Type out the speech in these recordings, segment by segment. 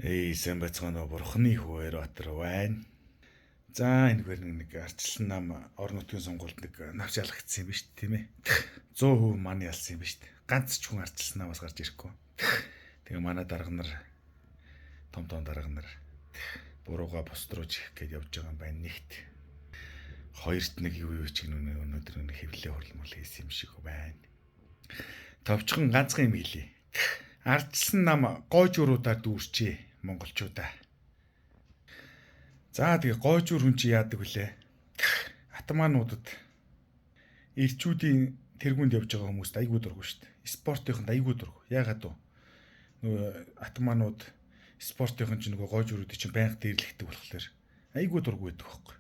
Эй, сайн байцгаана уу? Бурхны хүү Эрбатар байна. За, энэ хэр нэг арчилсан нам орон нутгийн сонгуульд нэг навч ялгагдсан юм биш тийм ээ. 100% мань ялсан юм биш. Ганц ч хүн арчилсан намаас гарч ирэхгүй. Тэгээ манай дарга нар том том дарга нар бурууга бус руу чихэх гээд явж байгаа юм байна. Нэгт хоёрт нэг юу юу ч гэнэ өнөөдөр нэг хэвлээ хурлмал хийсэн юм шиг байна. Товчхон ганцхан юм хэлье. Ардчилсан нам гойжууруудаар дүүрчээ монголчуудаа. За тэгээ гойжуур хүн чи яадаг вүлээ? Атамануудад ирчүүдийн тэргуунд явж байгаа хүмүүст айгүй дургу шүү дээ. Спортынхонд айгүй дургу. Яагаад вэ? Нөгөө атаманууд спортынхон ч нөгөө гойжууруудыг чинь байнга дээрлэхдэг болохоор айгүй дургу байдаг байхгүй.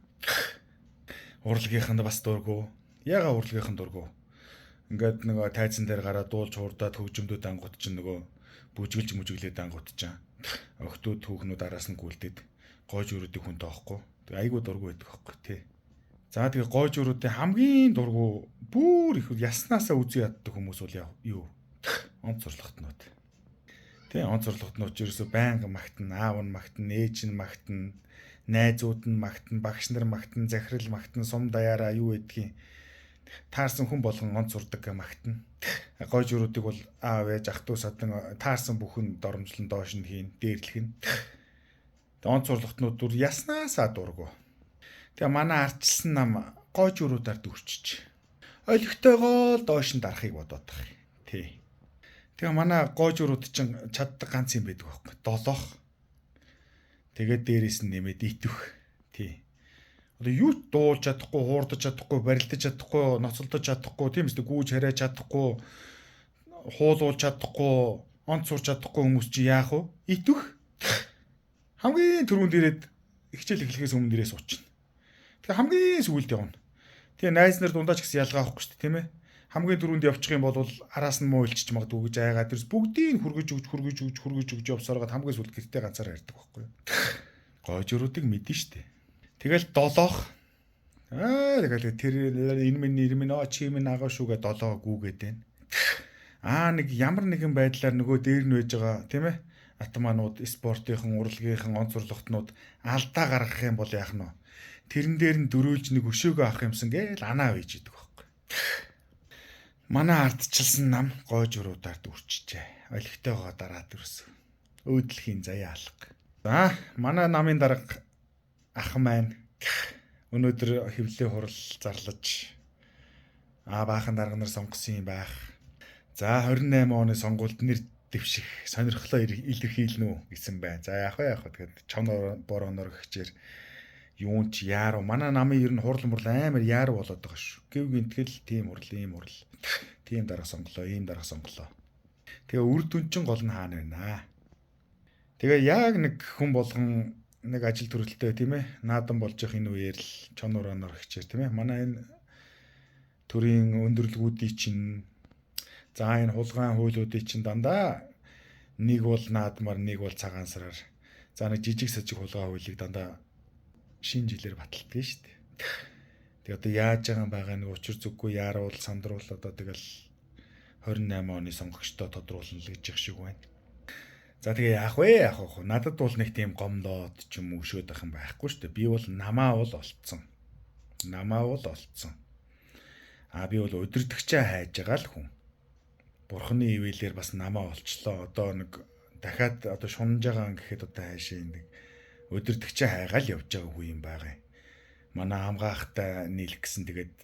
Урлагийнханд бас дургу. Яагаад урлагийнхан дургу? Ингээд нөгөө тайзан дээр гараад дуулж хурдаад хөгжмөдөө дангууд чинь нөгөө бүжгэлж мүжиглээд дангууд чинь охтууд хүүхнүүд араас нь гүйлдээд гойж өрөөдийг хүн тоохгүй. Тэгээ айгүй дургу байдаг байхгүй тий. За тэгээ гойж өрөөдийн хамгийн дургу бүр их яснаасаа үзий яддаг хүмүүс бол юу? Онц зурлахтнууд. Тий, онц зурлахтнууд ч ерөөсөө байнга магтана, аав нь магтана, ээж нь магтана, найзууд нь магтана, багш нар магтана, захирал магтана, сум даяараа юу гэдгийг таарсан хүн болгон онц сурдаг магтана. Гойж өрөөдийг бол аав ээж ах トゥ садан таарсан бүхэн доромжлон доош нь хийн, дээрлэх нь. Тэгээ онц сурлахтнууд дүр яснаасаа дургу. Тэгээ манай ардчилсан нам гойж өрөөдаар дүрчиж. Олигтойгоо л доош нь дарахыг бодоод байгаа юм. Тий. Тэгээ манай гойж өрөөд чинь чаддаг ганц юм байдаг байхгүй. Долоох. Тэгээд дээрээс нь нэмээд итвэх. Тий. Одоо юу ч дуулж чадахгүй, хуурдаж чадахгүй, барилдаж чадахгүй, ноцолдож чадахгүй, тийм үстэй гүүж хараач чадахгүй, хуулуулж чадахгүй, онц сурч чадахгүй хүмүүс чи яах вэ? Итвэх. Хамгийн түрүүнд ирээд хичээл эхлэхээс өмнө ирээ суучна. Тэгээ хамгийн сүүлд явна. Тэгээ найз нар дундаа ч гэсэн ялгаа авахгүй шүү дээ, тийм ээ. Хамгийн түрүүнд явчих юм бол араас нь муу илчиж магадгүй гэж айгаад тэрс бүгдийг хүргэж өгч хүргэж өгч хүргэж өгч явсараад хамгийн сүүлд гэртээ ганцаараа ярьдаг байхгүй юу. Гойжруудыг мэдэн штэ. Тэгэл долоох. Аа тэгэл тэр энэ минь нэр минь оо чи минь агаа шүүгээ долоо гүгээд байна. Аа нэг ямар нэгэн байдлаар нөгөө дээр нь байж байгаа тийм ээ. Атаманууд, спортынхан, урлагийнхан, онц зурлахтнууд алдаа гаргах юм бол яах нь вэ? Тэрэн дээр нь дөрөөлж нэг өшөөгөө авах юмсан гээл анаа байж идэг байхгүй. Манай ардчилсан нам гойж уруудаар дүрчжээ. Олигтойгоо дараад өрсөн. Өөдлөхийн заяа алга. За манай намын дарга ах маань өнөөдөр хэвлэлийн хурал зарлаж баахан дарга нар сонгосон юм байх. За 28 оны сонгуульд нэр дэвших сонирхлоо илэрхийлнэ үү гэсэн байна. За яах вэ яах вэ тэгэд чоноор бороноор гихчээр юун ч яаруу манай намын ер нь хурал мурал амар яаруу болоод байгаа шүү. Гэв гинтгэл тийм хурал ийм хурал тийм дарга сонголоо ийм дарга сонголоо. Тэгээ үр дүн чин гол нь хаана байна. Тэгээ яг нэг хүн болгон нэг ажил төрөлтэй тийм ээ наадам болж явах энэ үеэр л чоноор оноор хичээр тийм ээ манай энэ төрийн өндөрлгүүдийн чинь за энэ хулгайн хуулиудын чинь дандаа нэг бол наадмаар нэг бол цагаан сараар за нэг жижиг сажиг хулгай хуулийг дандаа шинэ жилээр баталдаг шүү дээ. Тэгээ одоо яаж байгаа юм байгаа нэг учир зүггүй яаруул сандруул одоо тэгэл 28 оны сонгогчдоо тодруулна л гэж их шиг байна. За тэгээ яах вэ? Яах вэ? Надад бол нэг тийм гомдоод ч юм уу өшөөд ах юм байхгүй шүү дээ. Би бол намаа бол олцсон. Намаа бол олцсон. А би бол удирдахчаа хайж байгаа л хүн. Бурхны ивэлээр бас намаа олчлоо. Одоо нэг дахиад одоо шунаж байгаа гэхэд одоо хайшаа нэг удирдахчаа хайгаал явж байгаа хүн юм байгаа юм. Манай хамгаахтай нийлэх гэсэн тэгээд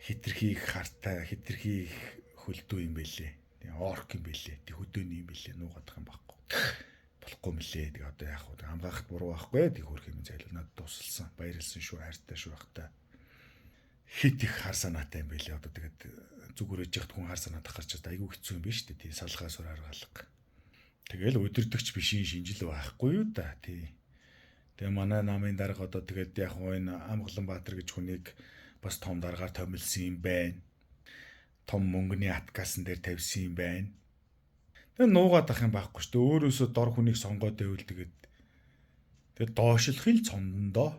хитрхи их хартай, хитрхи их хөлдөө юм бэлээ. Орк юм бэлээ. Тэг хөдөөний юм бэлээ. Нуугаадах юм байхгүй. Болохгүй мөлий. Тэг одоо яах вэ? Хамгаахад буруу байхгүй. Тэг хөрх юм зайлуу надад тусалсан. Баярлсан шүү, хайртай шүү байхтай. Хит их хар санаатай юм бэлээ. Одоо тэгээд зүгээр ээж яхад хүн хар санаатах гарч чадаа айгүй хэцүү юм биш үү? Тий салгаа сур аргалга. Тэгэл удирдахч бишийн шинжил байхгүй юу да. Тий. Тэгээ манай намын дарга одоо тэгээд яг энэ Амгалан Баатар гэж хүнийг бас том даргаар томилсон юм байна. Том мөнгөний аткасан дээр тавьсан юм байна. Тэгээ нуугаад ах юм байхгүй шүү дээ. Өөрөөсөө дор хүнийг сонгоод байвал тэгээд тэгээд доошлохын л цондондоо.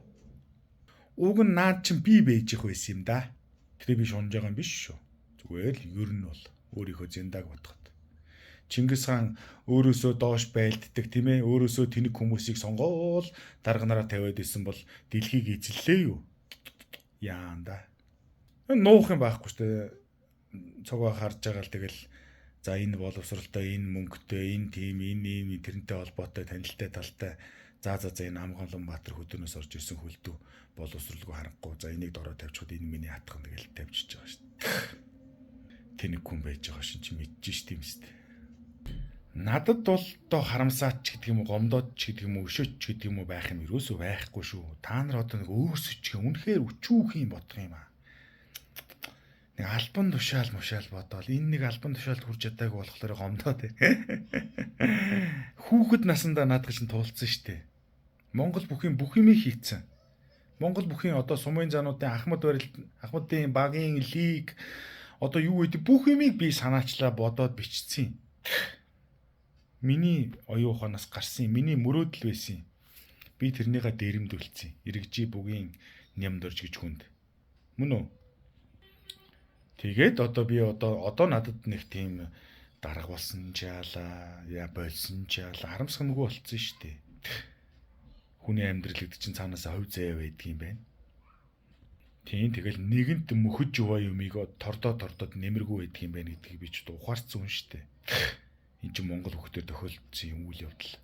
Уг нь наад чинь би бэж их байсан юм да. Тэр би шунж байгаа юм биш шүү. Зүгээр л ер нь бол өөрийнхөө зэндаг бодоход. Чингис хаан өөрөөсөө доош байлддаг, тийм ээ, өөрөөсөө тэнэг хүмүүсийг сонгоол дарга нараа тавиад исэн бол дэлхийг эзэллээ юу? Яанда. Нуух юм байхгүй шүү дээ. Цогоо харж байгаа л тэгэл за энэ боловсралтай, энэ мөнгөтэй, энэ тим, энэ ийм тэрнтэй холбоотой, танилтай талтай. За за за энэ Амгалан Баатар хөдөөнөөс орж ирсэн хөлдөө боловсралгүй харанхуй. За энийг дороо тавьчихад энэ миний хатхан тэгэл тавьчихж байгаа шүү дээ. Тэнэг хүн байж байгаа шин чи мэдэж шүү дээ юм шүү дээ. Надад бол одоо харамсаач гэдэг юм уу, гомдоод ч гэдэг юм уу, өшөөч гэдэг юм уу байх юм ерөөсөө байхгүй шүү. Та нар одоо нэг өөрсөж ч үнэхээр өчүүх юм бодох юм аа. Нэг албан тушаал мушаал бодоол энэ нэг албан тушаалд хүрч чадаагүй болохоор гомдоо тий. Хүүхэд насандаа наадах чинь туулцсан шүү дээ. Монгол бүхийн бүх юмыг хийцэн. Монгол бүхийн одоо сумын зануудын Ахмад барилт, Ахмадын багийн лиг одоо юу гэдэг бүх юмыг би санаачлаа бодоод бичсэн. Миний оюун ухаанаас гарсан, миний мөрөөдөл байсан. Би тэрнийгээ дээрэмдүүлсэн. Иргэжий бүгийн нямдорж гэж хүнд. Мөн үү? Тэгээд одоо би одоо надад нэг тийм дарга болсон ч яалаа, яа болсон ч яалаа харамсамгүй болцсон шүү дээ. Хүний амьдрал гэдэг чинь цаанаасаа хувь заяа байдаг юм байна. Тийм, тэгэл нэгэнт мөхөж яваа юмыг тордоо тордоод нэмэргүй байдаг юм байна гэдгийг би ч ухаарсан хүн шүү дээ. Энд чинь Монгол хүүхдээр тохиолдсон юм үйл явдал.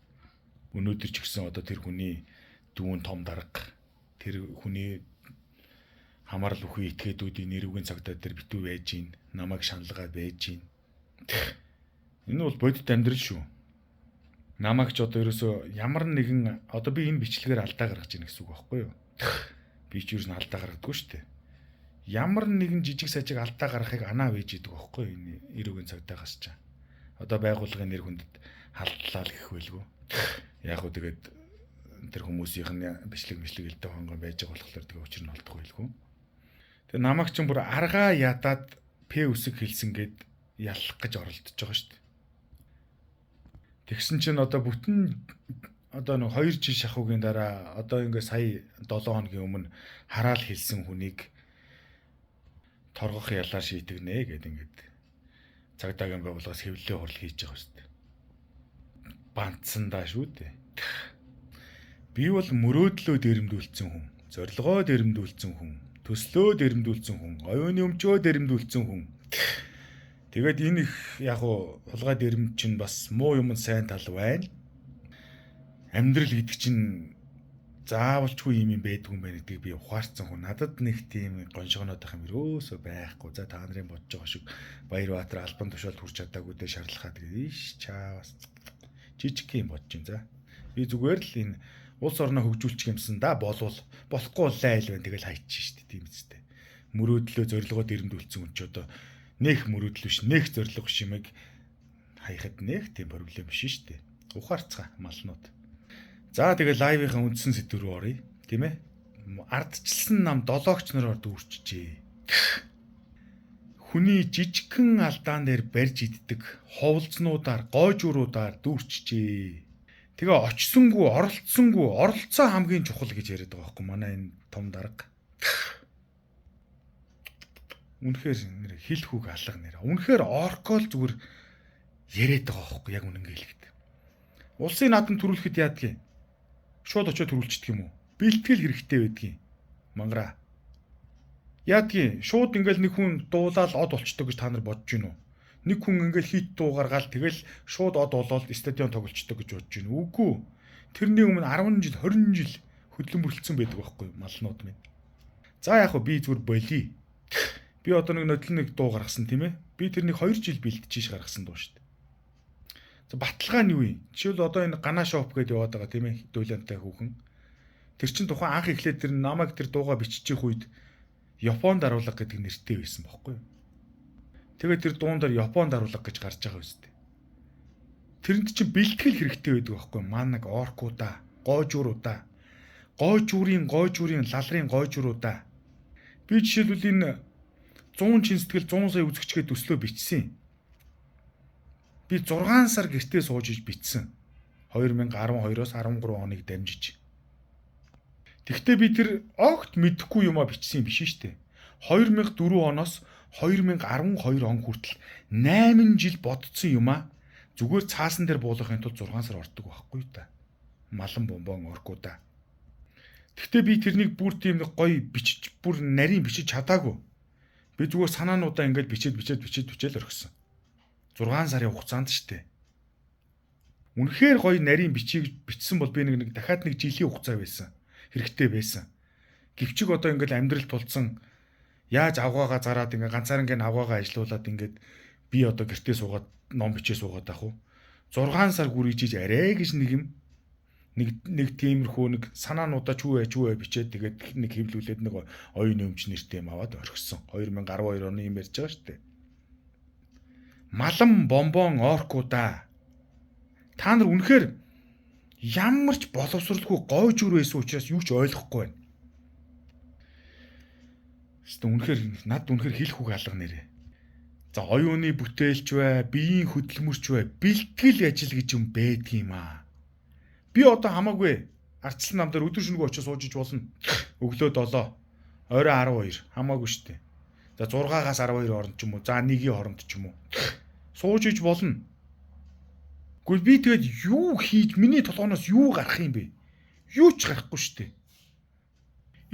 Өнөөдөр ч гэсэн одоо тэр хүний дүүн том дарга, тэр хүний хамаарал бүхий этгээдүүдийн нэрвгийн цагдаа дээр битүү байж гин, намайг шаналгаад байж гин. Энэ бол бодит амьдрал шүү. Намайг ч одоо ерөөсөө ямар нэгэн одоо би энэ бичлэгээр алдаа гаргаж ийн гэсэн үг байхгүй юу? Би ч ерөөс нь алдаа гаргадаггүй шүү дээ. Ямар нэгэн жижиг сажиг алдаа гаргахыг анаа вэж идэг байхгүй юу? Энэ эрүүгийн цагдаагаас ч. Одоо байгууллагын нэр хүндэд халдлаа л гэх байлгүй. Яг уу тэгээд тэр хүмүүсийнх нь бичлэг мишлэг элдв хонгоо байж байгаа болохоор тэгээ учир нь олдох байлгүй. Тэгээ намайг ч бүр аргаа ядаад П үсэг хэлсэн гэд яллах гэж оролдож байгаа шүү дээ. Тэгсэн чинь одоо бүтэн одоо нэг 2 жил шахуугийн дараа одоо ингээ сая 7 хоногийн өмнө хараал хэлсэн хүнийг торгох ялаар шийтгэнэ гэд ингээд цагдаагийн байгууллагаас хэвлэлийн хурал хийж байгаа шүү дээ. Бантсан даа шүү дээ. Би бол мөрөөдлөө дэрэмдүүлсэн хүн, зорилгоо дэрэмдүүлсэн хүн, төслөө дэрэмдүүлсэн хүн, оюуны өмчөө дэрэмдүүлсэн хүн. Тэгээд энэ их яг уу хулгай дэрэмд чинь бас муу юм сайн тал байна. Амьдрал гэдэг чинь заавалчгүй юм байдгүй юм байна гэдгийг би ухаарсан хүн. Надад нэг тийм гоншгоноод байх юм ерөөсөө байхгүй. За та нарын бодож байгаа шиг Баярбаатар албан тушаалд хүрч чадаагүй дээ шаарлахаа тэгээд иш чаа бас жижиг юм бодож байна. За би зүгээр л энэ улс орноо хөгжүүлчих юмсан да болвол болохгүй бол айл байна тэгэл хайчих шүү дээ тийм үстэй. Мөрөөдлөө зорилгоо дэрэмдүүлсэн хүн ч одоо нэх мөрөөдөл биш нэх зорилго биш юмыг хаяхад нэх тийм проблем биш шүү дээ. Ухаарцгаа малнууд. За тэгээ лайвынхаа үндсэн сэдв рүү оръё, тийм ээ. Ардчилсан нам долоогч нараар дүүрчжээ. Хүний жижигхэн алдаан дээр барьж иддэг ховлцнуудаар, гойжууруудаар дүүрчжээ. Тэгээ очсонгүй, оролцсонгүй, оролцоо хамгийн чухал гэж яриад байгаа байхгүй манай энэ том дарга. Үнэхээр нэр хил хүүг алга нэр. Үнэхээр оркол зүгээр яриад байгаа байхгүй яг үнэнгээ хэлэхэд. Улсын наадам төрүүлэхэд яадгийг? Шууд очиод төрүүлчихдэг юм уу? Бэлтгэл хэрэгтэй байдгийг. Мангара. Яадгийг? Шууд ингээл нэг хүн дуулаад од болчдөг гэж та нар бодож гин үү? Нэг хүн ингээл хит дуу гаргаал тэгэл шууд од болоод стадион тоглолцдог гэж бодож гин. Үгүй. Тэрний өмнө 10 жил, 20 жил хөдөлмөрлөсөн байдаг байхгүй малнууд минь. За яг хөө би зүгээр болий. Би одоо нэг нодлон нэг дуу гаргасан тийм ээ. Би тэрнийг 2 жил бэлтжиж гаргасан дуу шүү дээ. За баталгаа нь юу юм? Жишээл одоо энэ Гана шоп гэдээ яваад байгаа тийм ээ. Дуйлантай хүүхэн. Тэр чин тухайн анх эхлээд тэр намайг тэр дууга биччих үед Япон даруулга гэдэг нэртэй байсан бохгүй юу? Тэгээд тэр дуун дээр Япон даруулга гэж гарч байгаа үстэй. Тэрэнд чинь бэлтгэл хэрэгтэй байдаг байхгүй юу? Манаг оркуудаа, гоожууруудаа, гойжуурын лалрын гойжууруудаа. Би жишээлбэл энэ 100 чин сэтгэл 100 сая үзэгчгээ төслөө бичсэн. Би 6 сар гэртээ сууж иж бичсэн. 2012-оос 13 оныг дамжиж. Тэгвэл би тэр огт мэдэхгүй юмаа бичсэн юм биш шүү дээ. 2004 оноос 2012 он хүртэл 8 жил бодсон юмаа Зүгээр цаасан дээр буулгахын тулд 6 сар ордог байхгүй та. Малан бомбон оркуудаа. Гэхдээ би тэрнийг бүр тийм нэг гоё бичиж, бүр нарийн бичиж чадаагүй. Би зүгээр санаануудаа ингээд бичээд бичээд бичээд бичээл орхисон. 6 сарын хугацаанд штэ. Үнэхээр гоё нарийн бичиг бичсэн бол би нэг дахиад нэг жилийн хугацаа байсан. Хэрэгтэй байсан. Гэвчиг одоо ингээд амьдрал тулцсан яаж авгаагаа зараад ингээд ганцаарнгийн авгаагаа ажилуулад ингээд би одоо гэртээ суугаад ном бичээ суугаад ах уу. 6 сар гүрийж арай гэж нэг юм нэг тиймэрхүү нэг санаануудаа чүү ээ чүү ээ бичээд тэгээд нэг хэвлүүлээд нэг оюун өмч нэртэй юм аваад орхисон. 2012 оны юм ярьж байгаа шүү дээ. Малан бомбон оркуудаа. Та нар үнэхээр ямар ч боловсралгүй гойжүр байсан учраас юу ч ойлгохгүй байна. Хэвээ үнэхээр над үнэхээр хэлэх үг алга нэрээ. За оюуны бүтээлч бай, биеийн хөдөлмөрч бай, бэлтгэл ажил гэж юм байдгийм аа. Би одоо хамаагүй ардчлан нам дээр өдөр шөнөгүй очиж сууж иж болно. Өглөө 7, орой 12 хамаагүй шүү дээ. За 6-аас 12 хооронд ч юм уу, за 1-ийн хооронд ч юм уу. Сууж иж болно. Гэхдээ би тэгээд юу хийж миний толгооноос юу гарах юм бэ? Юу ч гарахгүй шүү дээ.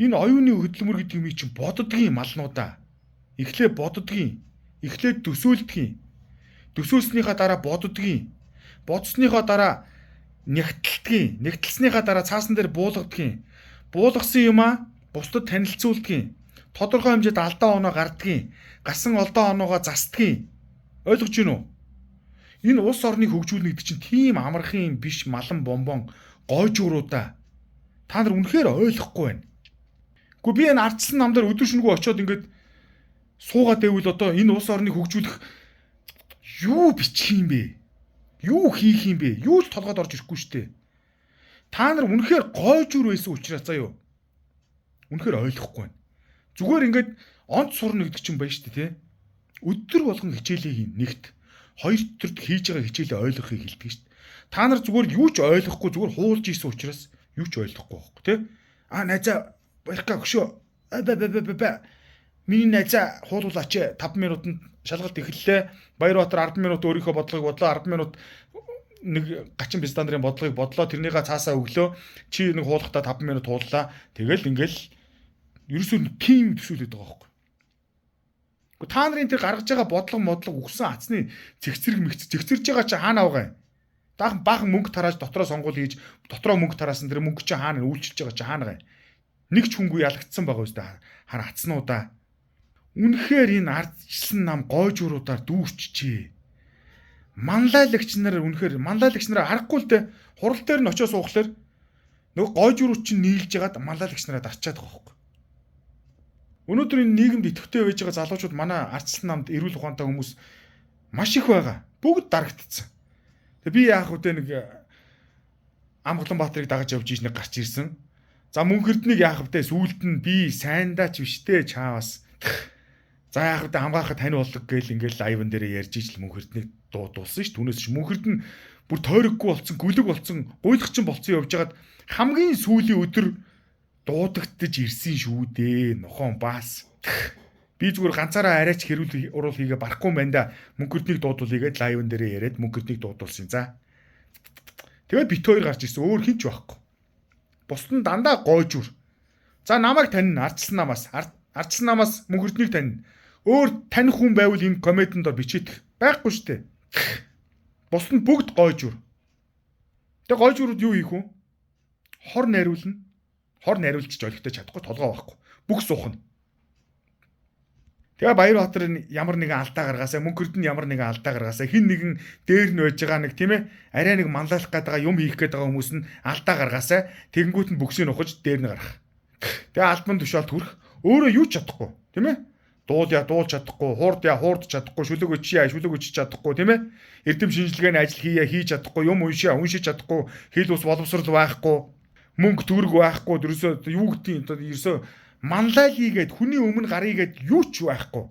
Энэ оюуны хөдөлмөр гэдэг юм чинь боддгийн малнуудаа. Эхлээ боддгийн. Эхлээд төсөөлдгийн. Төсөөлснийхаа дараа боддгийн. Бодсныхоо дараа нягтлдгийн. Нягтлсныхаа дараа цаасан дээр буулгадгийн. Буулгасан юмаа бусдад танилцуулдгийн. Тодорхой хэмжээд алдаа оноо гардгийн. Гарсан олдоо оноогоо застдгийн. Ойлгож байна уу? Энэ улс орныг хөгжүүлнэ гэдэг чинь тийм амархан юм биш, малан бомбон гойжууруудаа. Та нар үнэхээр ойлгохгүй байна. Гэхдээ би энэ ардчилсан нам дээр өдөр шөнөгүй очиод ингээд суугаад байвал одоо энэ улс орныг хөгжүүлэх юу бичих юм бэ? Юу хийх юм бэ? Юу ч толгойд орж ирэхгүй шүү дээ. Та нар үнэхээр гойжур байсан учраас заа юу. Үнэхээр ойлгохгүй байна. Зүгээр ингээд онц сурна гэдэг чинь байна шүү дээ, тий? Өдөр болгон хичээлээ хийн нэгт. Хоёр төрд хийж байгаа хичээлээ ойлгохыг хэлдэг шүү дээ. Та нар зүгээр юу ч ойлгохгүй зүгээр хуулж ийсэн учраас юу ч ойлгохгүй байхгүй, тий? А найзаа баярка хөшөө. Ба. Миний найзаа хуулуулаач 5 минутанд шалгалт эхэллээ. Баярбаатар 10 минут өөрийнхөө бодлогыг бодлоо. 10 минут нэг гачин бистан нарын бодлогыг бодлоо. Тэрнийгээ цаасаа өглөө. Чи нэг хуулахдаа 5 минут хууллаа. Тэгэл ингээл ерөөсөө тим төсөөлөд байгаа байхгүй. Гэхдээ та нарын тэр гаргаж байгаа бодлого өгсөн хацны зэгцэрэг мэгц зэгцэрж байгаа чи хаана авгаа юм? Даахан баахан мөнгө тарааж дотроо сонгуул хийж дотроо мөнгө тараасан тэр мөнгө чи хаана үйлчилж байгаа чи хаана гай? Нэг ч хүнгүй ялагдсан байгаа үстэй хара хацнуудаа. Үнэхээр энэ ардчилсан нам гойжууруудаар дүүрчжээ. Манлайлагч нар үнэхээр манлайлагч нараа харахгүй л дээ. Хурал дээр нь очиж суухлаар нөгөө гойжуурууд чинь нийлж ягаад манлайлагч нараа дарчаад байгаа байхгүй. Өнөөдөр энэ нийгэмд идэвхтэй байж байгаа залуучууд манай ардчилсан намд эрүүл ухаантай хүмүүс маш их байгаа. Бүгд дарагдцсан. Тэгээ би яах вэ нэг Амгалан Баатарыг дагаж явж ийж нэг гарч ирсэн. За Мөнх Эрднийг яах вэ? Сүүлд нь би сайндаа ч биш те чаавас. За яах вэ хамгаахад тань болдог гээл ингээл live-н дээр ярьж ижил Мөнх Эрднийг дуудулсан ш. Түүнээс ч Мөнх Эрдэнэ бүр тойроггүй болцсон, гүлэг болцсон, гуйлагчин болцсон явж хагаад хамгийн сүүлийн өдөр дуудагдаж ирсэн шүү дээ. Нохон баас. Би зүгээр ганцаараа арайч хэрүүл уруул хийгээ барахгүй юм байна да. Мөнх Эрднийг дуудуулъя гээд live-н дээрээ яриад Мөнх Эрднийг дуудулсан. За. Тэгээд бит хоёр гарч ирсэн. Өөр хин ч байхгүй. Бусд нь дандаа гойжүр. За намайг танина ардчилсан намаас. Ардчилсан намаас Мөнх Эрднийг танина. Өөр таних хүн байвал энэ comment-энд дор бичээдэх. Байхгүй шүү дээ. Бусд нь бүгд гойжүр. Тэгээ гойжүрүүд юу хийх вэ? Хор найруулна. Хор найруулж ч олигтой чадахгүй, толгой байхгүй. Бүх суух нь. Тэгээ Баярбаатар ямар нэгэн алдаа гаргаасаа, Мөнх Эрдэнэ ямар нэгэн алдаа гаргаасаа, хин нэгэн дээр нь байж байгаа нэг тийм арай нэг манлайлах гээд байгаа юм хийх гээд байгаа хүмүүс нь алдаа гаргаасаа, тэгэнгүүт нь бөксийг ухаж дээр нь гарах. Тэгээ албан тушаалд хүрэх. Өөрөө юу ч чадахгүй, тийм ээ? Дуул я дуулж чадахгүй, хуурд я хуурд чадахгүй, шүлэг өчия шүлэг өчиж чадахгүй, тийм ээ? Эрдэм шинжилгээний ажил хийя хийж чадахгүй, юм уншия уншиж чадахгүй, хэл ус боловсрал байхгүй, мөнгө төгрөг байхгүй, ерөөсөө юу гэдгийг одоо ерөөсөө манлайл хийгээд хүний өмнө гарыгээд юу ч байхгүй.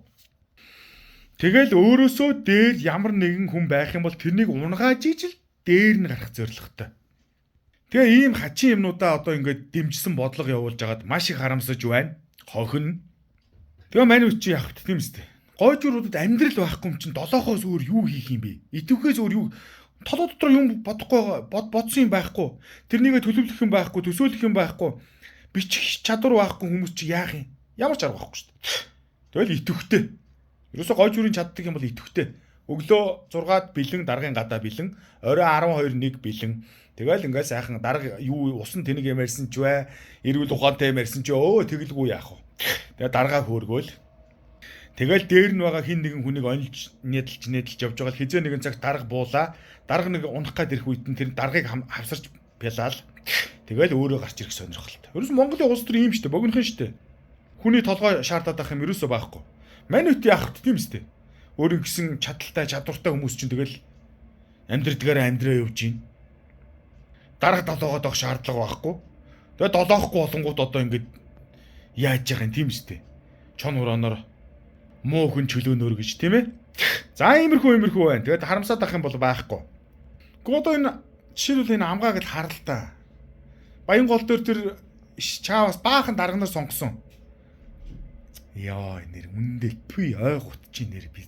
Тэгэл өөрөөсөө дээр ямар нэгэн хүн байх юм бол тэрнийг унгааж ижил дээр нь гарах зорилготой. Тэгээ ийм хачин юмнуудаа одоо ингээд дэмжсэн бодлого явуулж хагаад маш их харамсаж байна. Хохин. Тэгээ мань үчи яах вэ тийм үстэй. Гойжууруудад амьдрал байхгүй юм чинь долоохоос өөр юу хийх юм бэ? Идэвхээс өөр юу? Толгой дотор юм бодохгүй бодсон юм байхгүй. Тэрнийгээ төлөвлөх юм байхгүй, төсөөлөх юм байхгүй. Бичих чадвар байхгүй хүмүүс чи яах юм? Ямар ч арга байхгүй шүү дээ. Тэгэл идэвхтэй. Ерөөсөө гой зүрийн чаддаг юм бол идэвхтэй. Өглөө 6-ад бэлэн, даргын гадаа бэлэн, орой 12-1 бэлэн. Тэгэл ингээ сайхан дарга юу усан тэнэг юм ярьсан ч бай, эрүүл ухаантай юм ярьсан ч өө тэгэлгүй яах вэ? Тэгээ даргаа хөөргөөл. Тэгэл дээр нь байгаа хин нэгэн хүнийг онилж нэдэлж нэдэлж явж байгаа л хизээ нэгэн цагт дарга буулаа. Дарга нэг унах гад ирэх үед нь тэр даргыг хавсарч пялаал. Тэгэл өөрөө гарч ирэх сонирхолтой. Ерөөс Монголын улс төр ийм шүү дээ, богинохон шүү дээ. Хүний толгой шаардаад байх юм ерөөсөө байхгүй. Манайт яах вэ тийм үстэй. Өөрийн гэсэн чадaltaй, чадвартай хүмүүс чинь тэгэл амьдрдгаараа амьдраа явж гин. Дарга долоогоод авах шаардлага байхгүй. Тэгээ долоохгүй болонгууд одоо ингэж яаж яах юм тийм үстэй. Чон хураанаар муу хүн чөлөөнөр гэж тийм ээ. За иймэрхүү байна. Тэгээд харамсаад ах юм бол байхгүй. Гэхдээ одоо энэ жишээлбэл энэ амгааг л харал та. Баянгол дээр тэр чаавас баахан дарганаар сонгосон. Яа нэр үндэ пүй ойгот чи нэр би.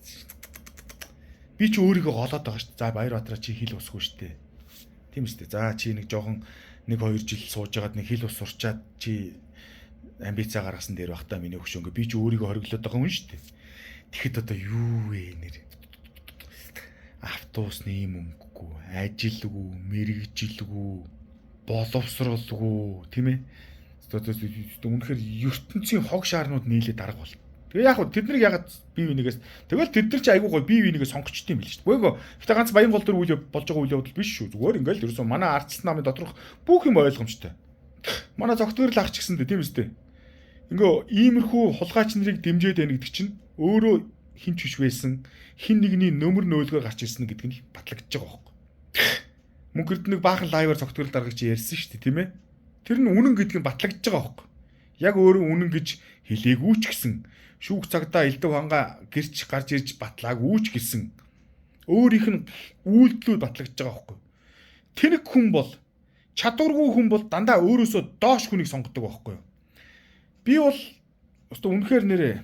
Би чи өөрийгөө голоод байгаа шүү дээ. За Баярбаатараа чи хил усгүй шүү дээ. Тийм үү. За чи нэг жоохон 1 2 жил сууж байгаад нэг хил ус сурчаад чи амбицаа гаргасан дээр бах та миний хөшөөнгө би чи өөрийгөө хориглоод байгаа хүн шүү дээ. Тэгэхэд одоо юу вэ нэр? Автобусны юм өнгөгүй, ажилгүй, мэрэгжилгүй, боловсролгүй, тийм ээ. Үнэхээр ертөнцийн хог шаарнууд нийлээд дарга бол. Тэгээ яг хөө тэднийг ягаад бие бинийгээс тэгэл тэд нар чи айгүй гоё бие бинийгээ сонгочтой юм биш үү? Үгүй ээ. Гэтэ ганц Баянгол дээр үйл болж байгаа үйл явдал биш шүү. Зүгээр ингээл ерөөсөө манай ардчилсан намын доторх бүх юм ойлгомжтой. Манай зогтгөрл ах ч гэсэндээ тийм үстэй. Ингээ иймэрхүү хулгайч нарыг дэмжиж байна гэдэг чинь өөрөө хин ч биш байсан, хин нэгний нөмөр нөөлгөөр гарч ирсэн гэдэг нь батлагдаж байгаа байхгүй. Мөнх эрдэнэ баахан лайваар зогтгөрл даргыг чи ярьсан шүү дээ, тийм ээ. Тэр нь үнэн гэдэг нь батлагдаж байгаа байхгүй. Яг өөрөө үнэн гэж хэлээгүй ч гэсэн шүүх цагдаа элдв ханга гэрч гарч ирж батлаагүй ч гэсэн өөрийнх нь үйлдэлүүд батлагдаж байгаа байхгүй. Тэнэг хүн бол чадваргүй хүн бол дандаа өөрөөсөө доош хүнийг сонгодог байхгүй юу? Би бол өстө үнэхээр нэрээ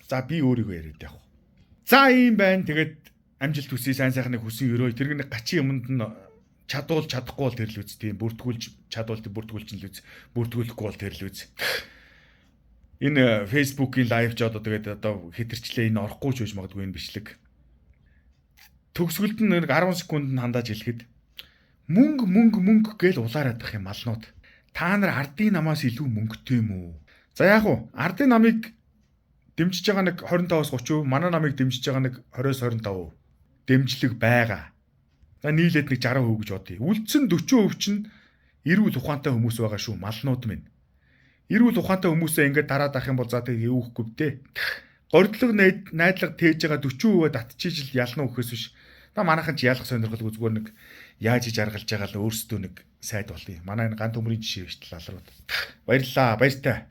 за би өөрийгөө яриад явах. За ийм байна. Тэгээд амжилт хүсье, сайн сайхныг хүсэн өрөө. Тэр нэг гачин юмд нь чадвал чадахгүй бол тэр л үз. Тийм бүртгүүлж чадвал бүртгүүлж нь л үз. Бүртгүүлэхгүй бол тэр л үз. Энэ Facebook-ийн лайв ч одоо тэгээд одоо хэтэрчлээ энэ орохгүй ч байж магадгүй энэ бичлэг. Төгсгөлд нь нэг 10 секунд нь хандааж хэлэхэд мөнгө мөнгө мөнгө гээл улаарад ах юм малнууд. Та нар ардын намаас илүү мөнгөтэй юм үү? За яг уу ардын намыг дэмжиж байгаа нэг 25-аас 30%, манай намыг дэмжиж байгаа нэг 20-оос 25% дэмжлэг байгаа. За нийлээд нэг 60% гэж бодъё. Үлдсэн 40% чинь эрүүл ухаантай хүмүүс байгаа шүү, малнууд минь. Эрүүл ухаантай хүмүүсээ ингээд дараад ах юм бол за тэг эвэхгүй бдэ. Гордлого найдлага тээж байгаа 40%-өө татчиж л ялна үхээс биш. Та манайхан ч ялах сонирхолгүй зүгээр нэг яаж иж аргалж байгаа л өөрсдөө нэг сайд болъё. Манай энэ ган төмрийн жишээ биш лалрууд. Баярлалаа, баяртай.